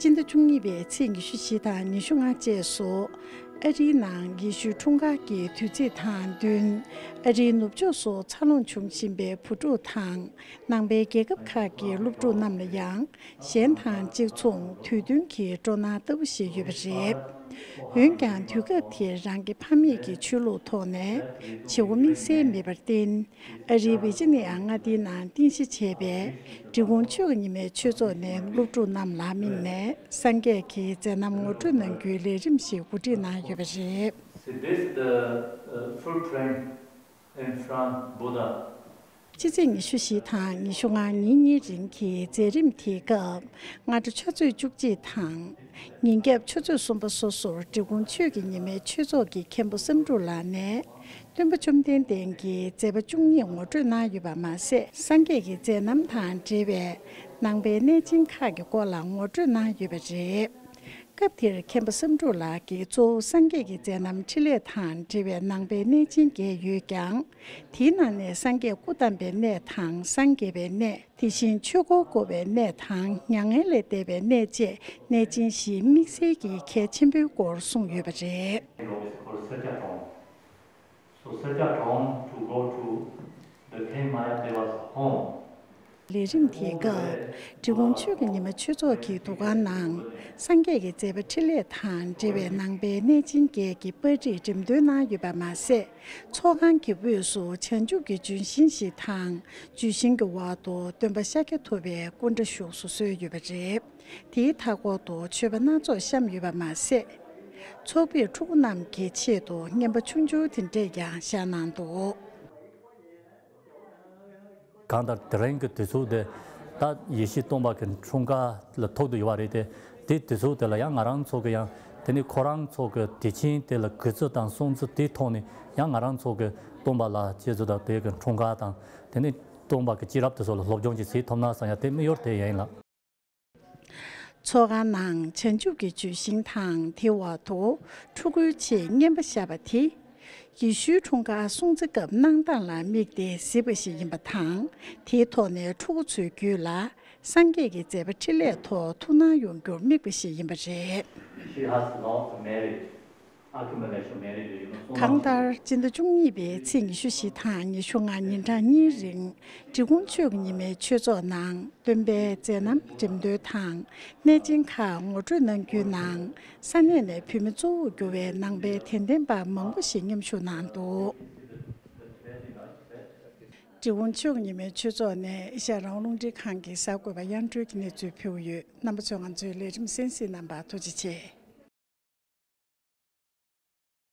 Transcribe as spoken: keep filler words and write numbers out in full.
སྤྱི་ཟླ་བཅུ་གཉིས་པའི་ཚེས་ཉི་ཤུ་བཞི་དང་ཉི་ཤུ་ལྔ་བཅས་སུ། ཨ་རིའི་ནང་ཡེ་ཤུའི་འཁྲུངས་སྐར་གྱི་དུས་ཚིགས་དང་བསྟུན། ཨ་རིའི་ནུབ་ཕྱོགས་སུ་འཚར་ལོངས་བྱུང་བཞིན་པའི་བུ་ཕྲུག་དང་། ནང་པའི་རྒྱལ་ཁབ་ཁག་གི་སློབ་ཕྲུག་རྣམས་ལ་ཡང་། གཞན་དང་གཅིག་མཚུངས་དུས་སྟོན་གྱི་སྤྲོ་སྣང་ལྟ་བུ་ཞིག་ཡོད་པ་རེད། འོན་ཀྱང་། དུས་སྐབས་དེར་རང་གི་ཕ་མེས་ཀྱི་ཆོས་ལུགས་ཐོག་ནས་བྱེད་སྒོ་དམིགས་བསལ་མེད་པར་བརྟེན། ཨ་རིའི་ཝི་ཇི་ནི་ཡ་མངའ་སྡེའི་ནང་རྟེན་གཞི་བྱས་པའི་འབྲི་གུང་ཆོས་ཀྱི་ཉི་མའི་ཆོས་ཚོགས་ནས་སློབ་ཕྲུག་རྣམས་ལ་དམིགས་ནས་སངས་རྒྱས་ཀྱི་མཛད་རྣམ་ངོ་སྤྲོད་གནང་རྒྱུའི་ལས་རིམ་ཞིག་གོ་སྒྲིག་གནང་ཡོད་པ་རེད། C'est this the uh, full frame in front Buddha. ཕྱི་ཚེས་ཉི་ཤུ་བཞི་དང་ཉི་ཤུ་ལྔ་ཉིན་གཉིས་རིང་གི་མཛད་རིམ་དེའི་སྐབས། སྔ་དྲོ་ཆུ་ཚོད་བཅུ་གཅིག་དང་། ཉིན་རྒྱབ་ཆུ་ཚོད་གསུམ་པ་སོ་སོར་འབྲི་གུང་ཆོས་ཀྱི་ཉི་མའི་ཆོས་ཚོགས་ཀྱི་མཁན་པོ་བསམ་འགྲུབ་ལགས་ནས། སྟོན་པ་བཅོམ་ལྡན་འདས་ཀྱི་མཛད་པ་བཅུ་གཉིས་ངོ་སྤྲོད་གནང་ཡོད་པ་མ་ཟད། སངས་རྒྱས་ཀྱི་མཛད་རྣམ་དང་འབྲེལ་བའི་ནང་པའི་གནས་ཆེན་ཁག་གི་སྐོར་ལ་ངོ་སྤྲོད་གནང་ཡོད་པ་རེད། སྐབས་དེར་མཁན་པོ་བསམ་འགྲུབ་ལགས་ཀྱིས་གཙོ་བོ་སངས་རྒྱས་ཀྱི་མཛད་རྣམ་འཕྲིན་ལས་དང་འབྲེལ་བའི་ནང་པའི་གནས་ཆེན་བརྒྱད་ཡོད་ཀྱང་། དེའི་ནང་ནས་སངས་རྒྱས་སྐུ་བལྟམས་པའི་གནས་དང་སངས་རྒྱས་པའི་གནས། དེ་བཞིན་ཆོས་འཁོར་བསྐོར་བའི་གནས་དང་མྱ་ངན་ལས་འདས་པའི་གནས་བཅས་གནས་ཆེན་བཞིའི་དམིགས་བསལ་གྱི་གལ་ཆེན་པོའི་སྐོར་གསུངས་ཡོད་པ་རེད། So Satya told to go to the Tenmaya Deva's home. ལས་རིམ་དེའི་སྐབས། འབྲི་གུང་ཆོས་ཀྱི་ཉི་མ་ཆོས་ཚོགས་ཀྱི་འདུ་ཁང་ནང་། སངས་རྒྱས་ཀྱི་མཛད་པ་འཕྲིན་ལས་དང་འབྲེལ་བའི་ནང་པའི་གནས་ཆེན་བརྒྱད་ཀྱི་པར་རིས་འགྲེམས་སྟོན་གནང་ཡོད་པ་མ་ཟད། ཚོགས་ཁང་གི་དབུས་སུ་བྱང་ཆུབ་ཀྱི་ལྗོན་ཤིང་ཞིག་དང་། ལྗོན་ཤིང་གི་འོག་ཏུ་སྟོན་པ་ཤཱཀྱ་ཐུབ་པའི་སྐུ་འདྲ་བཞུགས་སུ་གསོལ་ཡོད་པ་རེད། དེའི་མཐའ་འཁོར་དུ་མཆོད་པ་སྣ་ཚོགས་བཤམས་ཡོད་པ་མ་ཟད། ཚོགས་པས་ཕྲུ་གུ་རྣམས་ཀྱི་ཆེད་དུ་རྔན་པ་ཆུང་ཆུང་དེ་འདྲས་ཀྱང་བཞག་གནང་འདུག། གང་ལྟར་དེ་རིང་གི་དུས་ཚོད་དེ་ད་ཡེ་ཤེས་སྟོན་པ་གི་འཁྲུངས་སྐར་ལ་ཐུག་ཏུ་ཡོད་པ་རེད་དེ། དེ་དུས་ཚོད་དེ་ལ་ཡང་ང་རང་ཚོ་གི་ཡང་དེ་ནི་ཁོ་རང་ཚོ་གི་དུས་ཆེན་དེ་ལ་གུས་བརྩི་དང་སྲུང་བརྩི་དེའི་ཐོག་ནས་ཡང་ང་རང་ཚོ་གི་སྟོན་པ་ལ་རྗེས་སུ་དང་དེ་གི་འཁྲུངས་སྐར་དང་དེ་ནི་སྟོན་པ་གི་སྐྱེས་རབས་དེ་ཚོ་ལ་སློབ་སྦྱོང་ཅིག་བྱེད་ཐུབ་ན་བསམ་ཡ་དེ་དམིགས་ཡུལ་དེ་ཡིན་ལགས། ཚོགས་ཁང་ནང་བྱང་ཆུབ་ཀྱི་ལྗོན་ཤིང་དང་དེའི་འོག་ཏུ་ཕྲུ་གུའི་ཆེད་རྔན་པ་བཞག་པ་དེ། ཡེ་ཤུའི་འཁྲུངས་སྐར་སྲུང་བརྩི་སྐབས་གནང་སྟངས་ལ་དམིགས་ཏེ་གཟིགས་པ་ཞིག་ཡིན་པ་དང་། དེའི་ཐོག་ནས་ཕྲུ་གུ་ཚོའི་རྒྱུད་ལ་སངས་རྒྱས་ཀྱི་མཛད་པ་འཕྲིན་ལས་ཐོག་ཐུགས་སྣང་ཡོང་རྒྱུར་དམིགས་པ་ཞིག་ཡིན་པ་རེད། She has lots of merit, accumulation merit, you know, so གང་ལྟར། སྤྱི་ཟླ་བཅུ་གཉིས་པའི་ཚེས་ཉི་ཤུ་བཞི་དང་ཉི་ཤུ་ལྔ་ཉིན་གྲངས་གཉིས་རིང་། འབྲི་གུང་ཆོས་ཀྱི་ཉི་མའི་ཆོས་ཚོགས་ནང་སྟོན་པའི་མཛད་རྣམ་འགྲེམས་སྟོན་དང་གནས་ཆེན་ཁག་ངོ་སྤྲོད་གནང་རྒྱུའི་ནང་། ས་གནས་ནས་བོད་མི་གཙོ་བོར་གྱུར་བའི་ནང་པའི་དད་ལྡན་པ་མང་པོ་ཞིག་མཉམ་ཞུགས་གནང་འདུག། འབྲི་གུང་ཆོས་ཀྱི་ཉི་མའི་ཆོས་ཚོགས་ནས་ཨེ་ཤ་ཡ་རང་དབང་རླུང་འཕྲིན་ཁང་གི་གསར་འགོད་པ་དབྱངས་སྒྲོལ་གྱིས་གནས་ཚུལ་ཕུལ་ཡོད། རྣམ་པ་ཚོས་ང་ཚོའི་ལས་རིམ་གསན་གཟིགས་གནང་བར་ཐུགས་རྗེ་ཆེ།